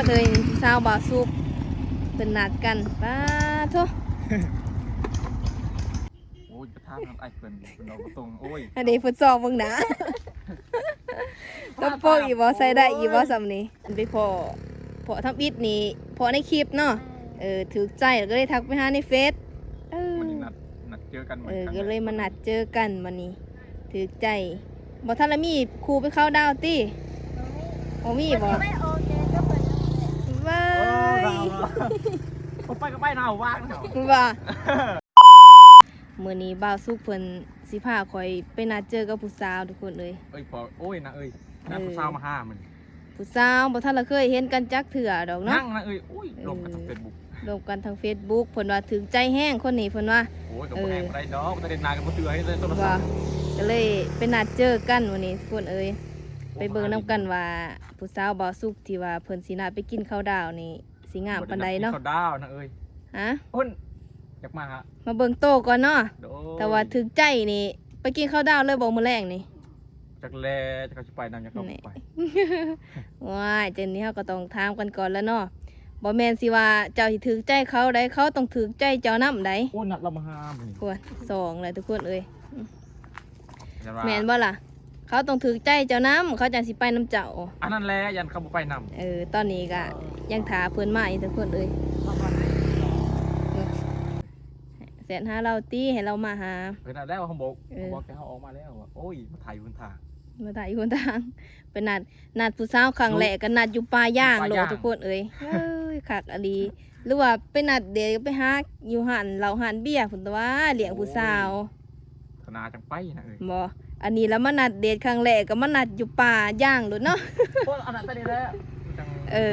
ເລີຍ ຜູ້ສາວບ່າວສຸກ ເພິ່ນນັດກັນ. ປາໂທ້ ໂອ້ຍ ໄປຖາມນຳອ້າຍເພິ່ນ ເພິ່ນເວົ້າບໍ່ຕົງ. ໂອ້ຍ ອັນນີ້ເພິ່ນຊອກເບິ່ງໜ້າ ກະໂປະອີກບໍ່ ໃສ່ໄດ້ອີກບໍ່ຊ່ຳນີ້. ໄປພໍ້ ພໍ້ທຳອິດນີ້ ພໍ້ໃນຄລິບເນາະ. ເອີ ຖືກໃຈ ແລ້ວກະເລີຍທັກໄປຫາໃນເຟສ. ເອີ ມື້ນີ້ນັດ ນັດເຈີກັນ ເອີ ກະເລີຍມານັດເຈີກັນມື້ນີ້. ຖືກໃຈ. ບໍ່ທັນລະມີຄູ່ໄປເຂົ້າດາວຕິ? ບໍ່ມີບໍ່? ໄປອອກແດດກັບເພິ່ນ. ວ້າຍ ໂອ້ ເຮົາ ບໍ່ໄປກະໄປນະ ເຮົາວ່າງເຮົາ. ວ່າ ມື້ນີ້ບ່າວສຸກເພິ່ນຊິພາຂ້ອຍໄປນັດເຈີກັບຜູ້ສາວ ທຸກຄົນເອີຍ. ເອີຍ ພໍ້ ໂອ້ຍ ນາເອີຍ ນັດຜູ້ສາວມາຫາມື້ນີ້. ຜູ້ສາວບໍ່ທັນລະເຄີຍເຫັນກັນຈັກເທື່ອດອກເນາະ. ຍັງນະເອີຍ. ໂອ້ຍ ເອີ ລົມກັນທາງເຟສບຸກ ລົມກັນທາງເຟສບຸກ. ເພິ່ນວ່າຖືກໃຈແຮງຄົນນີ້ ເພິ່ນວ່າ. ໂອ້ຍ ກະບໍ່ແຮງປານໃດດອກ ແຕ່ເຫັນໜ້າກະບໍ່ເຊື່ອ ເຫັນແຕ່ໂທລະສັບ. ກະເລີຍໄປນັດເຈີກັນມື້ນີ້ ທຸກຄົນເອີຍ. ໄປເບິ່ງນຳກັນວ່າຜູ້ສາວບ່າວສຸກທີ່ວ່າເພິ່ນຊິນັດໄປກິນເຂົ້າດາວນີ້ ຊິງາມປານໃດເນາະ. ເຂົ້າດາວນະເອີຍ. ຮະ? ໂອ້ຍ ຢາກມາຫາ ມາເບິ່ງໂຕກ່ອນເນາະ. ໂດຍ ຖ້າວ່າຖືກໃຈນີ້ ໄປກິນເຂົ້າດາວເລີຍບໍ່ມື້ແລງນີ້? ຈັກແລະ ເຂົາຊິໄປນຳ ຈັກເຂົາບໍ່ໄປ. ວ້າຍ ຈັ່ງນີ້ເຮົາກະຕ້ອງຖາມກັນກ່ອນລະເນາະ. ບໍ່ແມ່ນຊິວ່າເຈົ້າຊິຖືກໃຈເຂົາໃດ ເຂົາຕ້ອງຖືກໃຈເຈົ້ານຳໃດ. ໂອ້ ນັດລາວມາຫາມື້ນີ້ ສອງແລ້ວທຸກຄົນເອີຍ. ແມ່ນບໍ່ລະ? ເຂົາຕ້ອງຖືກໃຈເຈົ້ານຳ ເຂົາຈັ່ງຊິໄປນຳເຈົ້າ. ອັນນັ້ນແຫຼະ ຢ້ານເຂົາບໍ່ໄປນຳ. ເອີ ຕອນນີ້ກະຍັງຖ້າເພິ່ນມາຢູ່ທຸກຄົນເອີຍ. ແຊດຫາລາວຕິ ໃຫ້ລາວມາຫາ. ເພິ່ນນັ້ນແຫຼະ ເຮົາບອກ ເອີ ເຮົາບອກແຕ່ເຮົາອອກມາແລ້ວວ່າ ໂອ້ຍ ມາຖ້າຢູ່ຫົນທາງ ມາຖ້າຢູ່ຫົນທາງ. ໄປນັດ ນັດຜູ້ສາວຄັ້ງແລກກະນັດຢູ່ປ່າຢາງໂລດ ຢູ່ປ່າຢາງ ທຸກຄົນເອີຍ. ເອີຍ ຄັກອີ່ຫຼີ. ຫຼືວ່າໄປນັດເດດ ໄປຫາຢູ່ຮ້ານເຫຼົ້າຮ້ານເບຍພຸ້ນຕົວະ ລ້ຽງຜູ້ສາວ. ໂອ້ຍ ທະນາຈັ່ງໄປນະເອີຍ. ບໍ່ ອັນນີ້ລະມານັດເດດຄັ້ງແລກກະມານັດຢູ່ປ່າຢາງໂລດເນາະ. ໂອ້ ອັນນັ້ນຕອນນີ້ແຫຼະ ເອີ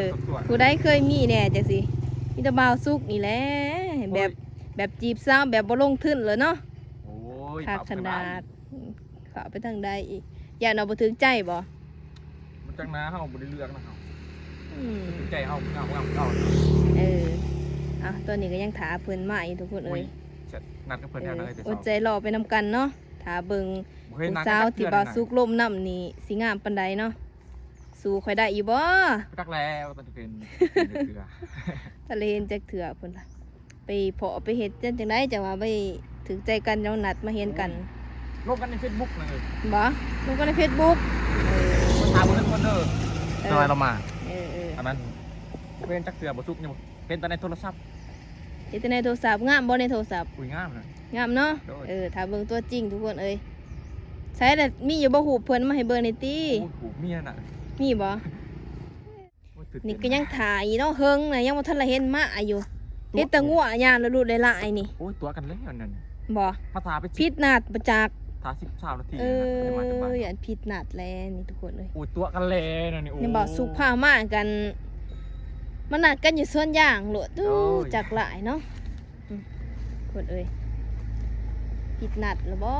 ຜູ້ໃດເຄີຍມີແດ່ຈັ່ງຊີ້? ມີແຕ່ບ່າວສຸກນີ້ແຫຼະ ແບບ ໂອ້ຍ ແບບຈີບສາວແບບບໍ່ລົງທຶນເລີຍເນາະ. ໂອ້ຍ ຄັກຂະໜາດ. ເຂົ້າໄປທາງໃດອີກ? ຢ້ານວ່າບໍ່ຖືກໃຈບໍ່? ມັນຈັກນາ ເຮົາບໍ່ໄດ້ເລືອກນະເຮົາ. ອືມ ຖືກໃຈເຮົາ ງາມ ງາມ ເອົາ. ເອີ ເອົາ ຕອນນີ້ກະຍັງຖ້າເພິ່ນມາຢູ່ທຸກຄົນເອີຍ. ໂອ້ຍ ນັດກັບເພິ່ນແລ້ວນະ ເອີ ແຕ່ເຊົ້າ ອົດໃຈລໍໄປນຳກັນເນາະ. ຖ້າເບິ່ງຜູ້ສາວທີ່ບ່າວສຸກລົມນຳນີ້ຊິງາມປານໃດເນາະ. ສູ້ຂ້ອຍໄດ້ຢູ່ບໍ່? ຈັກແລ້ວ ຕອນນີ້ເພິ່ນ ເພິ່ນເທື່ອ ຕະເລນຈັກເທື່ອພຸ້ນລະ. ໄປພໍ້ໄປເຮັດຈັ່ງໃດ ຈັ່ງວ່າໄປຖືກໃຈກັນ ຈັ່ງນັດມາເຫັນກັນ. ໂອ້ຍ ລົມກັນໃນເຟສບຸກນະເອີຍ. ບໍ່ ລົມກັນໃນເຟສບຸກ. ເອີ ມາຖາມເບິ່ງເດີ ເອີ ຈັກໜ່ອຍລາວມາ. ເອີໆ ອັນນັ້ນ ເຫັນຈັກເທື່ອ ບ່າວສຸກຍັງບໍ່ເຫັນແຕ່ໃນໂທລະສັບ. ເຫັນແຕ່ໃນໂທລະສັບ. ງາມບໍ່ໃນໂທລະສັບ? ອຸ້ຍ ງາມນະ ງາມເນາະ. ໂດຍ ເອີ ຖ້າເບິ່ງຕົວຈິງທຸກຄົນເອີຍ. ໃສລະ ມີຢູ່ບໍ່ຮູບເພິ່ນ ມາໃຫ້ເບິ່ງແດ່ຕິ? ໂອ້ຍ ຮູບເມຍນະ. ມີບໍ່? ໂອ້ຍ ຕື່ນເຕັ້ນ ນີ້ກະຍັງຖ້າອີກເນາະ ເຫິງນະ ຍັງບໍ່ທັນລະເຫັນມາຢູ່. ເຫັນແຕ່ງົວຍ່າງລະລຸດຫຼາຍໆນີ້. ໂອ້ຍ ຕົວະກັນແລ້ວນັ້ນ. ບໍ່ ພາສາໄປ ຜິດນັດບໍ່ຈັກ ຖ້າສິບ ຊາວນາທີ. ເອີ ຢ້ານຜິດນັດແລ້ວນີ້ທຸກຄົນເອີຍ. ໂອ້ຍ ຕົວະກັນແລ້ວນັ້ນນີ້. ໂອ້ຍ ແມ່ນບໍ່ ສຸກພາມາກັນ ມານັດກັນຢູ່ສວນຢາງໂລດ. ໂອ້ຍ ຈັກຫຼາຍເນາະ. ອືມ ຄົນເອີຍ ຜິດນັດລະບໍ່?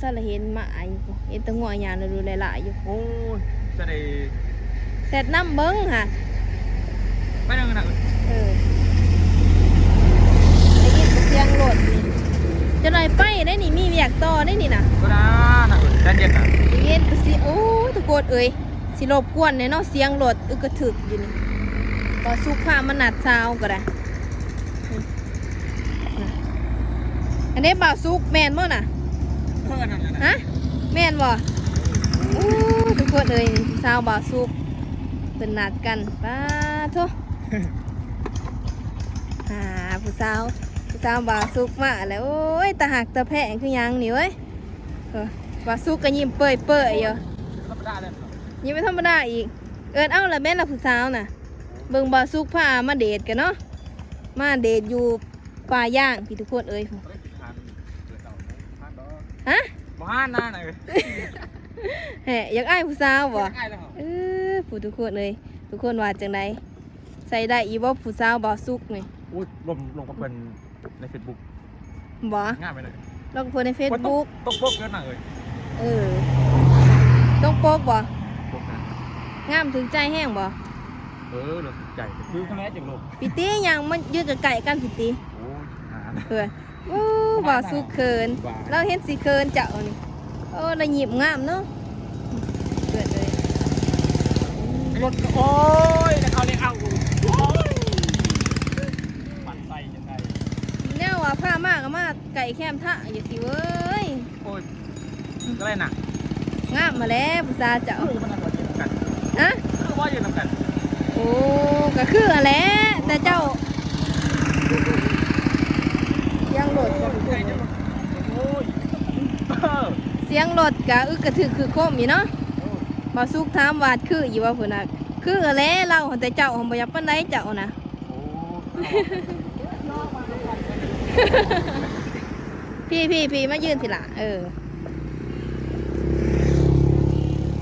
ຊັ້ນລະເຫັນມາຢູ່ ເຫັນແຕ່ງົວຍ່າງລະດູຫຼາຍໆຢູ່. ໂອ້ຍ ຈະໄດ້ແຊດນຳເບິ່ງຫາ. ໄປນຳນະ. ເອີ ໄດ້ຍິນແຕ່ສຽງລົດນີ້. ຈະໄດ້ໄປໄດ໋ນີ້ ມີວຽກຕໍ່ໄດ໋ນີ້ນະ. ກໍໄດ້ນະ ໃຈເຢັນນະ. ໄດ້ຍິນແຕ່ສຽງ ໂອ້ຍ ທຸກຄົນເອີຍ. ຊິລົບກວນແດ່ເນາະ ສຽງລົດອຶກກະທຶກຢູ່ນີ້. ບ່າວສຸກພາມານັດສາວກະໄດ້. ອັນນີ້ບ່າວສຸກແມ່ນບໍ່ນະ? ເອີ ນັ້ນແຫຼະນະ. ຮະ? ແມ່ນບໍ່? ໂອ້ ທຸກຄົນເອີຍ ຜູ້ສາວບ່າວສຸກເພິ່ນນັດກັນ. ປາໂທ້ ຫາຜູ້ສາວ ຜູ້ສາວບ່າວສຸກມາແລ້ວ. ໂອ້ຍ ຕາຮັກຕາແພງຄືຫຍັງນີ້ເວີຍ. ເອີ ບ່າວສຸກກະຍິ້ມເປີຍໆຢູ່. ທຳມະດາເລີຍ. ຍິ້ມບໍ່ທຳມະດາອີກ. ເອີ້ນເອົາລະແມ່ນລະຜູ້ສາວນະ. ເບິ່ງບ່າວສຸກພາມາເດດກັນເນາະ ມາເດດຢູ່ປ່າຢາງພີ້ທຸກຄົນເອີຍ. ຮະ? ບໍ່ຫານນະ. ແຮະ ຢາກອ້າຍຜູ້ສາວບໍ່? ຢາກອ້າຍແລ້ວ. ເອີ ຜູ້ທຸກຄົນເອີຍ ທຸກຄົນວ່າຈັ່ງໃດ? ໃສ່ໄດ້ອີກບໍ່ຜູ້ສາວບ່າວສຸກນີ້? ໂອ້ຍ ລົມ ລົມກັບເພິ່ນ ໃນເຟສບຸກ. ບໍ່ ງາມໄປເລີຍ. ລາວກໍໂພສໃນເຟສບຸກ. ຕົກປົກເດີນາງເອີຍ. ເອີ ຕົກປົກບໍ່? ປົກນະ. ງາມຖືກໃຈແຮງບໍ່? ເອີ ລາວຖືກໃຈ ຄືຄະແນນຈັ່ງລົງ. ພີ້ຕິ ຍ່າງມາຢືນໃກ້ໆກັນພີ້ຕິ. ໂອ້ຍ ເອີ ໂອ້ ບ່າວສຸກເຂີນ. ລາວເຫັນຊິເຂີນເຈົ້ານີ້. ໂອ້ ລາວຍິ້ມງາມເນາະ. ເກີດເລີຍ ລົດ ໂອ້ຍ ແລ້ວເຂົາເລີຍເອົາ. ແຄມທາງຢູ່ຕິເວີຍ. ໂອ້ຍ ກໍໄດ້ນະ ງາມມາແລ້ວຜູ້ສາວເຈົ້າ. ຄືມັນບໍ່ຢືນນຳກັນ ຮະ? ຄືບໍ່ຢືນນຳກັນ? ໂອ້ ກໍຄືຫັ້ນແຫຼະ ແຕ່ເຈົ້າ ສຽງລົດກໍ ໂອ້ຍ ສຽງລົດກໍອຶກກະທຶກຄຶກໂຄມຢູ່ເນາະ. ເອີ ບ່າວສຸກຖາມວ່າຄືຢູ່ບໍ່ພຸ້ນນະ. ຄືຫັ້ນແຫຼະ ລາວຫັ້ນ ແຕ່ເຈົ້າຫັ້ນບໍ່ຢາກປານໃດເຈົ້ານະ. ໂອ້ ພີ້ໆໆ ມາຢືນພີ້ລະ. ເອີ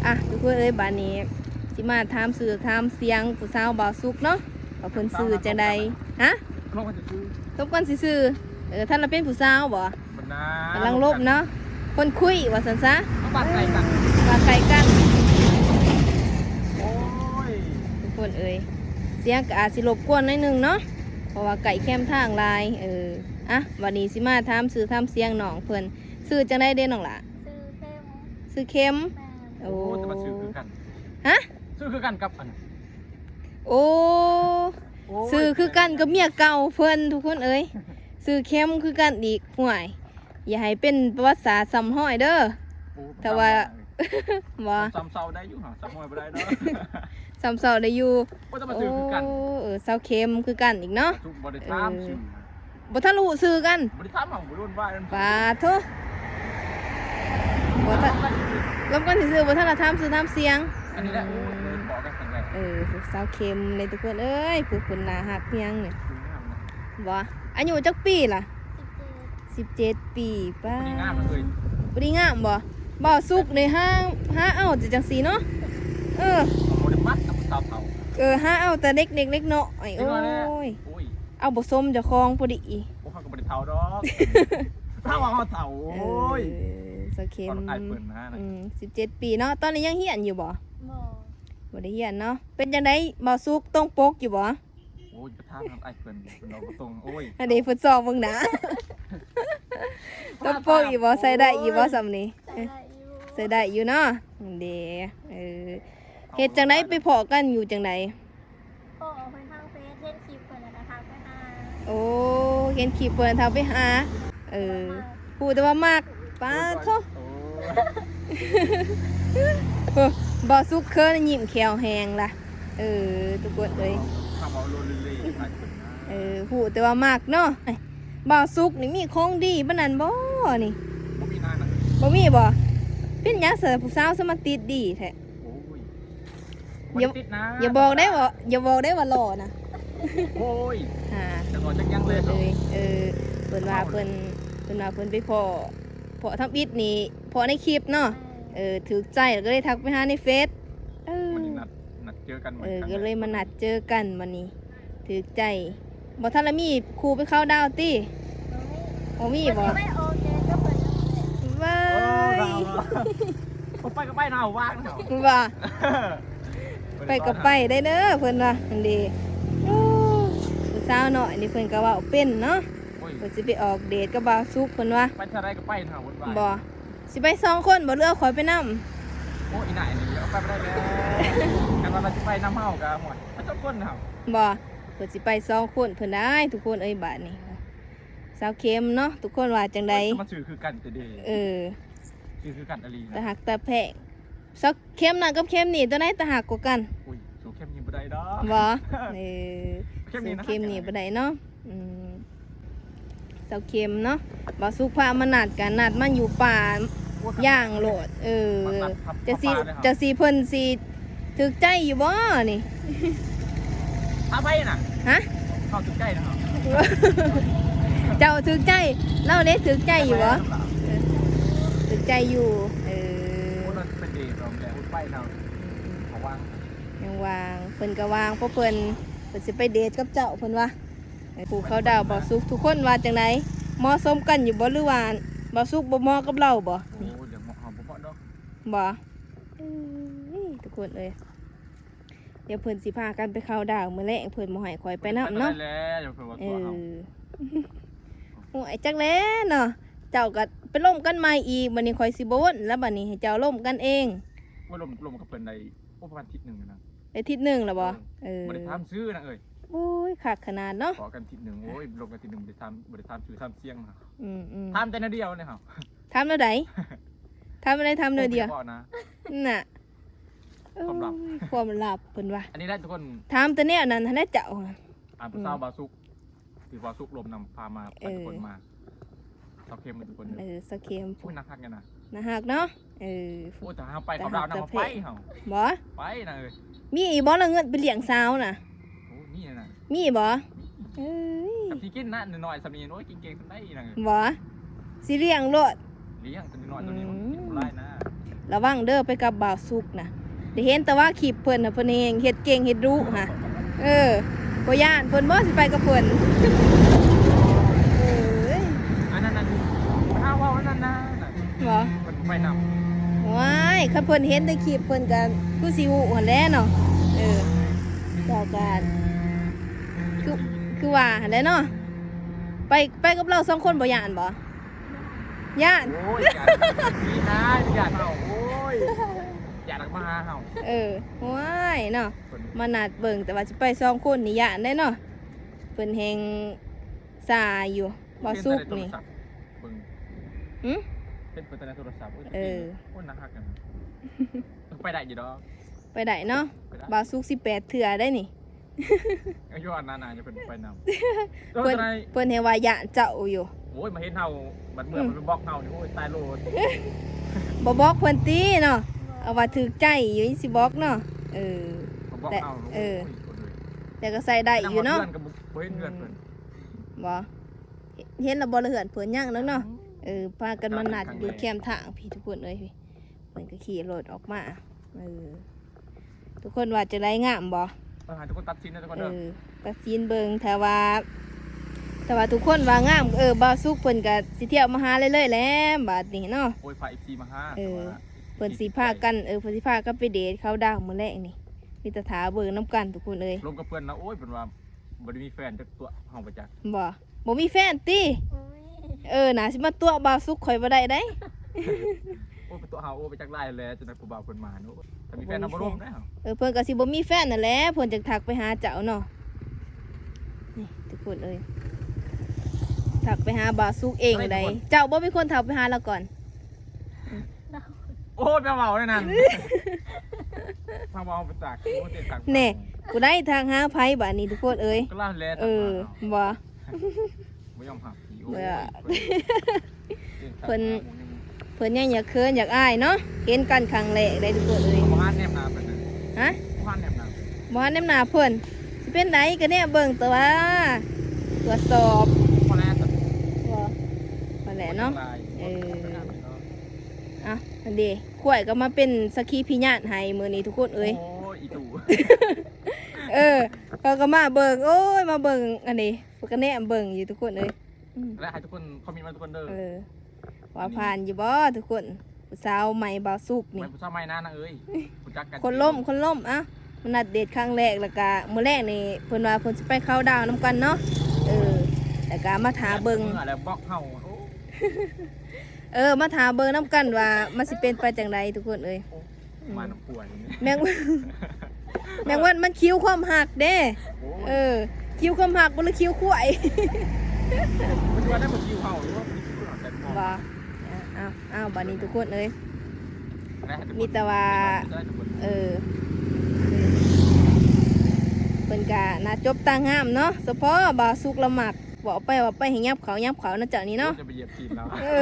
ອ່ະ ທຸກຄົນເອີຍ ບາດນີ້ຊິມາຖາມຊື່ຖາມສຽງຜູ້ສາວບ່າວສຸກເນາະ ວ່າເພິ່ນຊື່ຈັ່ງໃດ. ຮະ? ລົມກັນຊື່ໆ ລົມກັນຊື່ໆ. ເອີ ທ່ານລະເປັນຜູ້ສາວບໍ່? ບັນດາ ກຳລັງລົມເນາະ ຄົນຄຸຍວ່າຊັ້ນຊະ. ເຮົາບ້ານໃກ້ກັນ ບ້ານໃກ້ກັນ. ໂອ້ຍ ທຸກຄົນເອີຍ ສຽງກໍອາດຊິລົບກວນໜ້ອຍໜຶ່ງເນາະ ເພາະວ່າໃກ້ແຄມທາງຫຼາຍ. ເອີ ອ່ະ ບັດນີ້ຊິມາຖາມຊື່ຖາມສຽງນ້ອງເພິ່ນ. ຊື່ຈັ່ງໃດເດນ້ອງຫຼ້າ? ຊື່ເຂັມ. ຊື່ເຂັມ. ແມ່ນ. ໂອ້ ໂອ້ ແຕ່ວ່າຊື່ຄືກັນ. ຮະ? ຊື່ຄືກັນກັບອັນ ໂອ້ ໂອ້ຍ ຊື່ຄືກັນກັບເມຍເກົ່າເພິ່ນ ທຸກຄົນເອີຍ. ຊື່ເຂັມຄືກັນອີກ. ຫ້ວຍ ຢ່າໃຫ້ເປັນປະຫວັດສາດຊ້ຳຮອຍເດີ. ໂອ້ ຖ້າວ່າ ບໍ່ ຊ້ຳເຊົາໄດ້ຢູ່ຫະ ຊ້ຳຮອຍບໍ່ໄດ້ດອກ. ຊ້ຳເຊົາໄດ້ຢູ່. ໂອ້ ແຕ່ວ່າຊື່ຄືກັນ. ໂອ້ ເອີ ສາວເຂັມຄືກັນອີກເນາະ. ບໍ່ໄດ້ຖາມຊື່ ເອີ ບໍ່ທັນຮູ້ຊື່ກັນ. ບໍ່ໄດ້ຖາມເຮົາ ບໍ່ໄດ້ວ່າ. ປາໂທ ບໍ່ທັນ ລົມກັນຊື່ໆ ບໍ່ທັນລະຖາມຊື່ຖາມສຽງ. ອັນນີ້ແຫຼະ ອືມ ໂອ້ຍ ພໍ້ກັນຄັ້ງແລກ. ເອີ ສາວເຂັມເດ້ທຸກຄົນເອີຍ ຜູ້ຄົນໜ້າຮັກຫຍັງນີ້. ງາມນະ. ບໍ່ ອາຍຸຈັກປີລະ? ສິບເຈັດ ສິບເຈັດປີ. ປ້າ ຜູ້ນີ້ງາມເລີຍ ຜູ້ນີ້ງາມບໍ່? ບ່າວສຸກນີ້ຫາ ຫາເອົາແຕ່ຈັ່ງຊີ້ເນາະ. ເອີ ບໍ່ໄດ້ມັກນຳຜູ້ສາວເຖົ້າ. ເອີ ຫາເອົາແຕ່ເດັກໆ ເດັກນ້ອຍ. ໂອ້ຍ ເອົາບໍ່ສົມເຈົ້າຂອງພໍດີ. ໂອ້ ເຮົາກໍບໍ່ໄດ້ເຖົ້າດອກ ຖ້າວ່າເຮົາເຖົ້າ. ໂອ້ຍ ເອີ ສາວເຂັມ ອືມ ສິບເຈັດປີເນາະ. ຕອນນີ້ຍັງຮຽນຢູ່ບໍ່? ບໍ່ ບໍ່ໄດ້ຮຽນເນາະ. ເປັນຈັ່ງໃດ ບ່າວສຸກຕົງປົກຢູ່ບໍ່? ໂອ້ຍ ໄປຖາມນຳອ້າຍເພິ່ນ ເພິ່ນເວົ້າບໍ່ຕົງ. ໂອ້ຍ ອັນນີ້ເພິ່ນຊອກເບິ່ງໜ້າ ຕົງປົກຢູ່ບໍ່? ໂອ້ຍ ໃສ່ໄດ້ຢູ່ບໍ່ຊ່ຳນີ້? ໃສ່ໄດ້ຢູ່ ໃສ່ໄດ້ຢູ່ເນາະ. ເດ້ ເອີ ເຮັດຈັ່ງໃດ ໄປພໍ້ກັນຢູ່ຈັ່ງໃດ? ພໍ້ເພິ່ນທາງເຟສ ເຫັນຄລິບເພິ່ນແລ້ວກໍທັກໄປຫາ. ໂອ້ ເຫັນຄລິບເພິ່ນທັກໄປຫາ. ເອີ ຮູ້ແຕ່ວ່າມັກ. ປາໂທ ໂອ້ຍ ໂອ້ ບ່າວສຸກເຂີນ ຍິ້ມແຂ້ວແຫ້ງລະ. ເອີ ທຸກຄົນເອີຍ ເອີ ຮູ້ແຕ່ວ່າມັກເນາະ. ບ່າວສຸກນີ້ມີຂອງດີປານນັ້ນບໍ່ນີ້? ບໍ່ມີນານະ. ບໍ່ມີບໍ່? ເປັນຫຍັງຊະຜູ້ສາວສະມາຕິດດີແທ້? ໂອ້ຍ ບໍ່ໄດ້ຕິດນານ. ຢ່າ ຢ່າບອກໄດ້ວ່າ ຢ່າບອກໄດ້ວ່າຫຼໍ່ນະ. ໂອ້ຍ ອ່າ ຈັກຫຼໍ່ຈັກຫຍັງເລີຍ. ເອີ ເອີ ເພິ່ນວ່າເພິ່ນ ເພິ່ນວ່າເພິ່ນໄປພໍ້ ພໍ້ທຳອິດນີ້ ພໍ້ໃນຄລິບເນາະ. ເອີ ຖືກໃຈ ແລ້ວກໍເລີຍທັກໄປຫາໃນເຟສ. ເອີ ມັນນັດ ນັດເຈີກັນ ເອີ ກໍເລີຍມານັດເຈີກັນ. ບັດນີ້ຖືກໃຈ. ບໍ່ທັນລະມີຄູ່ໄປເຂົ້າດາວຕິ? ບໍ່ມີບໍ່? ວ່າຍ ໂອ້ ໄປກໍໄປເນາະ ວ່າງເນາະ. ວ່າ ໄປກໍໄປໄດ້ເດີ ເພິ່ນວ່າ. ຫັ້ນເດ ໂອ້ ຜູ້ສາວນ້ອຍນີ້ເພິ່ນກໍເວົ້າເປັນເນາະ. ໂອ້ຍ ເພິ່ນຊິໄປອອກເດດກັບບ່າວສຸກ ເພິ່ນວ່າ. ໄປເທື່ອໃດກໍໄປເນາະ ເພິ່ນວ່າ. ບໍ່ ຊິໄປສອງຄົນບໍ່ ຫຼືເອົາຂ້ອຍໄປນຳ? ໂອ້ ອີ່ໜ້ານີ້ເອົາໄປບໍ່ໄດ້ແລ້ວ. ຄັນວ່າລາວຊິໄປນຳເຮົາກໍ ໂອ້ຍ ໄປສອງຄົນເນາະ. ບໍ່ ເພິ່ນຊິໄປສອງຄົນເພິ່ນໄດ້ ທຸກຄົນເອີຍ. ບາດນີ້ສາວເຂັມເນາະ ທຸກຄົນວ່າຈັ່ງໃດ? ເອີ ມັນຊື່ຄືກັນແຕ່ເດ. ເອີ ຊື່ຄືກັນອີ່ຫຼີນະ ຕາຮັກຕາແພງ. ສາວເຂັມນັ້ນກັບເຂັມນີ້ ຕົວໃດຕາຮັກກວ່າກັນ? ໂອ້ຍ ສູ້ເຂັມນີ້ບໍ່ໄດ້ດອກ. ບໍ່ ເອີ ເຂັມນີ້ນະ ເຂັມນີ້ບໍ່ໄດ້ເນາະ. ອືມ ສາວເຂັມເນາະ ບ່າວສຸກພາມານັດກັນ ນັດມາຢູ່ປ່າ ໂອ້ຍ ຢ່າງໂລດ. ເອີ ມານັດ ຈະຊິ ຈະຊິເພິ່ນຊິຖືກໃຈຢູ່ບໍ່ນີ້? ພາໄປນະ? ຮະ? ເຂົາຖືກໃຈນະ. ເຈົ້າຖືກໃຈ ລາວເດ້ຖືກໃຈຢູ່ບໍ່? ເອີ ຖືກໃຈຢູ່. ເອີ ໂອ້ຍ ມັນເປັນເດດແລ້ວ ໄປນະ ເຂົາວ່າງ ຍັງວ່າງ ເພິ່ນກໍວ່າງ ເພາະເພິ່ນ ເພິ່ນຊິໄປເດດກັບເຈົ້າ ເພິ່ນວ່າ. ຜູ້ເຂົ້າດາວບ່າວສຸກ ທຸກຄົນວ່າຈັ່ງໃດ? ເໝາະສົມກັນຢູ່ບໍ່ ຫຼືວ່າບ່າວສຸກບໍ່ເໝາະກັບລາວບໍ່? ໂອ້ ດຽວເໝາະ ເຮົາບໍ່ເໝາະດອກ. ບໍ່? ເອີຍ ທຸກຄົນເອີຍ ດຽວເພິ່ນຊິພາກັນໄປເຂົ້າດາວມື້ແລງ ເພິ່ນບໍ່ໃຫ້ຂ້ອຍໄປນຳເນາະ. ໄປແລ້ວ ດຽວເພິ່ນວ່າຕົວະເຮົາ. ເອີ ໂອ້ຍ ຈັກແລ້ວເນາະ ເຈົ້າກໍໄປລົມກັນໃໝ່ອີກ. ບັດນີ້ຂ້ອຍຊິບໍ່ວົນແລ້ວ ບັດນີ້ໃຫ້ເຈົ້າລົມກັນເອງ. ໂອ້ຍ ລົມ ລົມກັບເພິ່ນໄດ້ ໂອ້ ປະມານທິດໜຶ່ງນະ. ໄດ້ທິດໜຶ່ງແລ້ວບໍ່? ເອີ ເອີ ບໍ່ໄດ້ຖາມຊື່ນະເອີຍ. ໂອ້ຍ ຄັກຂະໜາດເນາະ ພໍ້ກັນທີໜຶ່ງ ໂອ້ຍ ລົມກັນທີໜຶ່ງ ບໍ່ໄດ້ຖາມ ບໍ່ໄດ້ຖາມຊື່ຖາມສຽງນະ ອືມໆ ຖາມແຕ່ແນວດຽວເລີຍເຮົາ ຖາມແນວໃດ? ຖາມແນວໃດ? ຖາມແນວດຽວ ບໍ່ໄດ້ເວົ້ານະ ນະ ຄວາມລັບ ໂອ້ຍ ຄວາມລັບເພິ່ນວ່າ ອັນນີ້ແຫຼະທຸກຄົນ ຖາມແຕ່ແນວນັ້ນຫັ້ນແຫຼະເຈົ້າ ອ່າ ຜູ້ສາວ ອືມ ບ່າວສຸກ ທີ່ວ່າສຸກລົມນຳ ພາມາ ເອີ ພາທຸກຄົນມາ ສາວເຄັມທຸກຄົນເດີ ເອີ ສາວເຄັມ ໂອ້ຍ ໜ້າຮັກແນວນະ ໜ້າຮັກເນາະ ເອີ ໂອ້ຍ ຖ້າເຮົາໄປເຂົາດາວນຳ ເຮົາໄປເຮົາ ບໍ່ ໄປນະເອີຍ ມີອີກບໍ່ລະເງິນໄປລ້ຽງສາວນະ ໂອ້ ມີນະ ມີບໍ່ ເອີຍ ກັບທີ່ກິນນະ ນ້ອຍໆ ສ່ຳນີ້ ໂອ້ຍ ກິນເກັ່ງສ່ຳໃດນະເອີຍ ບໍ່ ຊິລ້ຽງໂລດ ລ້ຽງ ສ່ຳນ້ອຍໆ ສ່ຳນີ້ ອືມ ກິນບໍ່ຫຼາຍນະ ລະວັງເດີ ໄປກັບບ່າວສຸກນະ ໄດ້ເຫັນແຕ່ວ່າຄລິບເພິ່ນນະ ເພິ່ນແຮ່ງເຮັດເກັ່ງເຮັດດຸຫະ ເອີ ບໍ່ຢ້ານເພິ່ນບໍ່ ຊິໄປກັບເພິ່ນ ເອີຍ ອັນນັ້ນ ອັນ ຖ້າເວົ້າອັນນັ້ນນະ ບໍ່ ເພິ່ນໄປນຳ ໂອ້ຍ ຄັນເພິ່ນເຫັນແຕ່ຄລິບ ເພິ່ນກະຄືຊິຮູ້ຫັ້ນແຫຼະເນາະ ເອີ ເຈົ້າກະຄື ຄືວ່າຫັ້ນແຫຼະເນາະ ໄປ ໄປກັບລາວສອງຄົນບໍ່ຢ້ານບໍ່? ຢ້ານ ໂອ້ຍ ຢ້ານ ມີນາ ຢ້ານເຮົາ ໂອ້ຍ ຢ້ານມາຫາເຮົາ ເອີ ໂອ້ຍເນາະ ເພິ່ນ ມານັດເບິ່ງ ແຕ່ວ່າຊິໄປສອງຄົນນີ້ຢ້ານເດ້ເນາະ ເພິ່ນແຮ່ງຊາຢູ່ ບ່າວສຸກນີ້ ເບິ່ງ ຫື? ເຫັນເພິ່ນແຕ່ໃນໂທລະສັບ ໂອ້ຍ ເອີ ໂອ້ຍ ໜ້າຮັກນະ ໄປໄດ້ຢູ່ດອກ ໄປໄດ້ເນາະ ໄປໄດ້ ບ່າວສຸກສິບແປດເທື່ອໄດ໋ນີ້ ອາຍຸອັນນັ້ນນະ ເພິ່ນໄປນຳ ເພິ່ນ ເພິ່ນແຮ່ງວ່າຢ້ານເຈົ້າຢູ່ ໂອ້ຍ ມາເຫັນເຮົາ ບັດເມື່ອ ອືມ ເພິ່ນບລັອກເຮົານີ້ ໂອ້ຍ ຕາຍໂລດ ບໍ່ບລັອກເພິ່ນຕິເນາະ ເອົາວ່າຖືກໃຈຢູ່ ຊິບລັອກເນາະ ເອີ ບລັອກເຮົາ ແຕ່ ເອີ ໂອ້ຍ ແຕ່ກໍໃຊ້ໄດ້ຢູ່ເນາະ ເຮືອນກໍບໍ່ ບໍ່ເຫັນເຮືອນເພິ່ນ ອືມ ບໍ່ ເຫັນແລ້ວບໍ່ລະເຮືອນເພິ່ນ ຍັງດອກເນາະ ເອີ ພາກັນມານັດຢູ່ແຄມທາງພີ້ທຸກຄົນເອີຍ ເພິ່ນກໍຂີ່ລົດອອກມາ ເອີ ທຸກຄົນວ່າຈັ່ງໃດ ງາມບໍ່? ເອີ ໃຫ້ທຸກຄົນຕັດສິນເດີທຸກຄົນເດີ ເອີ ຕັດສິນເບິ່ງ ຖ້າວ່າ ຖ້າວ່າທຸກຄົນວ່າງາມ ເອີ ບ່າວສຸກເພິ່ນກໍຊິທຽວມາຫາເລື້ອຍໆແຫຼະ ບາດນີ້ເນາະ ໂອ້ຍ ພາເອັຟຊີມາຫາ ເອີ ເພິ່ນຊິພາກັນ ເອີ ເພິ່ນຊິພາກັນໄປເດດເຂົ້າດາວມື້ແລງນີ້ ມີແຕ່ຖ້າເບິ່ງນຳກັນທຸກຄົນເອີຍ ລົມກັບເພິ່ນນະ ໂອ້ຍ ເພິ່ນວ່າ ບໍ່ໄດ້ມີແຟນຈັກຕົວະ ເຮົາບໍ່ຈັກ ບໍ່ ບໍ່ມີແຟນຕິ? ໂອ້ຍ ເອີ ໜ້າຊິມາຕົວະບ່າວສຸກຂ້ອຍບໍ່ໄດ້ໃດ໋ ໂອ້ຍ ໄປຕົວະເຮົາ ໂອ້ຍ ໄປຈັກຫຼາຍແລ້ວ ຈັ່ງໃດຜູ້ບ່າວເພິ່ນມາຫັ້ນ ໂອ້ຍ ຖ້າມີແຟນເຮົາບໍ່ລົມເດ້ ເອີ ເພິ່ນກໍຊິບໍ່ມີແຟນຫັ້ນແຫຼະ ເພິ່ນຈັ່ງທັກໄປຫາເຈົ້າເນາະ ນີ້ທຸກຄົນເອີຍ ທັກໄປຫາບ່າວສຸກເອງໃດ໋ ເຈົ້າບໍ່ເປັນຄົນທັກໄປຫາລາວກ່ອນ? ໂອ້ຍ ໄປເວົ້າແນວນັ້ນ ທາງເວົ້າໄປຕາກ ໂອ້ຍ ແນ່ ຜູ້ໃດທັກຫາໃຜບາດນີ້ທຸກຄົນເອີຍ ກໍລາວແຫຼະ ເອີ ທັກມາເນາະ ບໍ່ ບໍ່ຍອມຮັບ ໂອ້ຍ ເພິ່ນ ເພິ່ນຍັງຢາກເຂີນຢາກອາຍເນາະ ເຫັນກັນຄັ້ງແລກເດ້ທຸກຄົນເອີຍ ບໍ່ຫັນແນມໜ້າເພິ່ນ ຮະ ບໍ່ຫັນແນມໜ້າເພິ່ນ ບໍ່ຫັນແນມໜ້າເພິ່ນ ຊິເປັນໃດ ກໍແນມເບິ່ງຕົວະ ຕົວະສອບ ພໍແລ້ວ ບໍ່ ພໍແລ້ວເນາະ ເອີ ອ່ະ ຫັ້ນເດ ຂ້ອຍກໍມາເປັນສັກຂີພະຍານໃຫ້ມື້ນີ້ທຸກຄົນເອີຍ ໂອ້ຍ ອີຕູ້ ເອີ ເຂົາກໍມາເບິ່ງ ໂອ້ຍ ມາເບິ່ງ ອັນນີ້ ເພິ່ນກໍແນມເບິ່ງຢູ່ທຸກຄົນເອີຍ ອືມ ແລະໃຫ້ທຸກຄົນຄອມເມັນມາທຸກຄົນເດີ ເອີ ວ່າຜ່ານຢູ່ບໍ່ທຸກຄົນ ຜູ້ສາວໃໝ່ບ່າວສຸກນີ້ ແມ່ນຜູ້ສາວໃໝ່ນານາງເອີຍ ຮູ້ຈັກກັນ ຄົນລົມ ຄົນລົມ ເອົ້າ ມານັດເດດຄັ້ງແລກ ແລ້ວກະມື້ແລກນີ້ເພິ່ນວ່າເພິ່ນຊິໄປເຂົ້າດາວນຳກັນເນາະ ເອີ ແລ້ວກະມາຖ້າເບິ່ງ ເມື່ອແລ້ວບລັອກເຮົາ ໂອ້ ເອີ ມາຖ້າເບິ່ງນຳກັນວ່າມັນຊິເປັນໄປຈັ່ງໃດທຸກຄົນເອີຍ ໂອ້ ມານຳພວກນີ້ ແມງ ແມງວັນມັນຄິວຄວາມຮັກເດ້ ໂອ້ຍ ເອີ ຄິວຄວາມຮັກບໍ່ ຫຼື ຄິວຄວາຍ ມັນຊິວ່າໄດ້ບໍ່ຄິວເຮົາ ຫຼືວ່າມັນຄິວເຮົາ ບໍ່ ເອົາ ເອົາ ເອົາ ບາດນີ້ທຸກຄົນເອີຍ ມີແຕ່ວ່າ ເອີ ເພິ່ນກະໜ້າຈົບຕາງາມເນາະ ສະເພາະບ່າວສຸກລະມັກ ເວົ້າໄປເວົ້າໄປໃຫ້ຫຍັບເຂົ້າຫຍັບເຂົ້າເນາະເຈົ້ານີ້ເນາະ ຢ່າໄປຢຽບຕີນລາວ ເອີ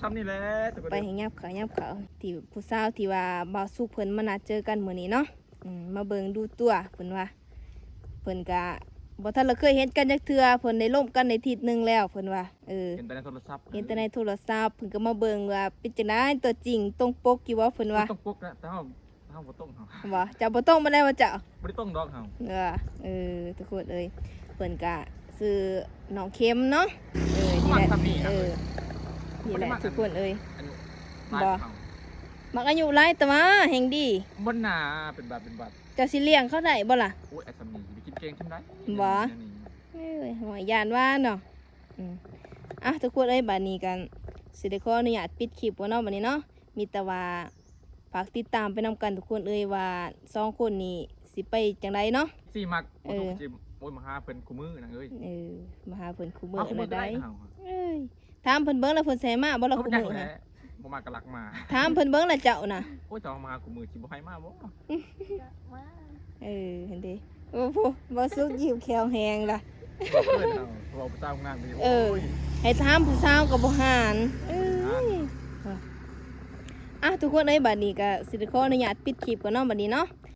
ສ່ຳນີ້ແຫຼະ ໄປໃຫ້ຫຍັບເຂົ້າຫຍັບເຂົ້າ ທີ່ຜູ້ສາວທີ່ວ່າບ່າວສຸກເພິ່ນມານັດເຈີກັນມື້ນີ້ເນາະ ອືມ ມາເບິ່ງດູຕົວເພິ່ນວ່າ ເພິ່ນກະບໍ່ທັນລະເຄີຍເຫັນກັນຈັກເທື່ອ ເພິ່ນໄດ້ລົມກັນໄດ້ທິດໜຶ່ງແລ້ວເພິ່ນວ່າ ເອີ ເຫັນແຕ່ໃນໂທລະສັບ ເຫັນແຕ່ໃນໂທລະສັບ ເພິ່ນກໍມາເບິ່ງວ່າເປັນຈັ່ງໃດຕົວຈິງຕົງປົກຢູ່ບໍ່ເພິ່ນວ່າ ຕົງປົກແຫຼະ ແຕ່ເຮົາ ເຮົາບໍ່ຕົງເຮົາ ບໍ່ ເຈົ້າບໍ່ຕົງປານໃດວ່າເຈົ້າ ບໍ່ໄດ້ຕົງດອກເຮົາ ເອີ ເອີ ທຸກຄົນເອີຍ ເພິ່ນກະຊື່ນ້ອງເຂັມເນາະ ເອີ ນີ້ແຫຼະ ເອີ ນີ້ແຫຼະທຸກຄົນເອີຍ ບໍ່ ມັກອາຍຸຫຼາຍແຕ່ວ່າແຮ່ງດີ ບໍ່ໜ້າເປັນບາດເປັນບາດ ເຈົ້າຊິລ້ຽງເຂົາໄດ້ບໍ່ລະ ໂອ້ຍ ອາຍສ່ຳນີ້ຊິໄປກິນແກງຈັ່ງໃດ ບໍ່ ເອີຍ ໂຫຍ ຢ້ານວ່າເນາະ ອືມ ອ່ະ ທຸກຄົນເອີຍ ບາດນີ້ກັນຊິໄດ້ຂໍອະນຸຍາດປິດຄລິບກ່ອນເນາະ ບາດນີ້ເນາະ ມີແຕ່ວ່າຝາກຕິດຕາມໄປນຳກັນທຸກຄົນເອີຍ ວ່າສອງຄົນນີ້ຊິໄປຈັ່ງໃດເນາະ ຊິມັກ ເອີ ບໍ່ທຸກຊິ ໂອ້ຍ ມາຫາເພິ່ນຄູ່ມື້ນາງເອີຍ. ເອີ ມາຫາເພິ່ນຄູ່ມື້ ມາຄູ່ມື້ກໍໄດ້ ໄດ້ນະເຮົາ. ເອີຍ ຖາມເພິ່ນເບິ່ງລະ ເພິ່ນຊິໃຫ້ມາບໍ່ລະ ເອົາ ຄູ່ມື້ ຫຍັງແຫຼະ ນະ? ບໍ່ມາກໍລັກມາ. ຖາມເພິ່ນເບິ່ງລະເຈົ້ານະ. ໂອ້ຍ ເຈົ້າມາຫາຄູ່ມື້ຊິບໍ່ໃຫ້ມາບໍ່? ມາ. ເອີ ເຫັນເດ. ໂອ້ໂຫ ບໍ່ສຸກຍິ້ມແຂ້ວແຮງລະ. ເວົ້າເກີນເນາະ ເວົ້າປະຈຳງານນີ້. ເອີ ໂອ້ຍ ໃຫ້ຖາມຜູ້ສາວກໍບໍ່ຫານ. ເອີຍ ອ່ະ ທຸກຄົນເອີຍ ບັດນີ້ກໍຊິໄດ້ຂໍອະນຸຍາດປິດຄລິບກ່ອນເນາະ ບັດນີ້ເນາະ.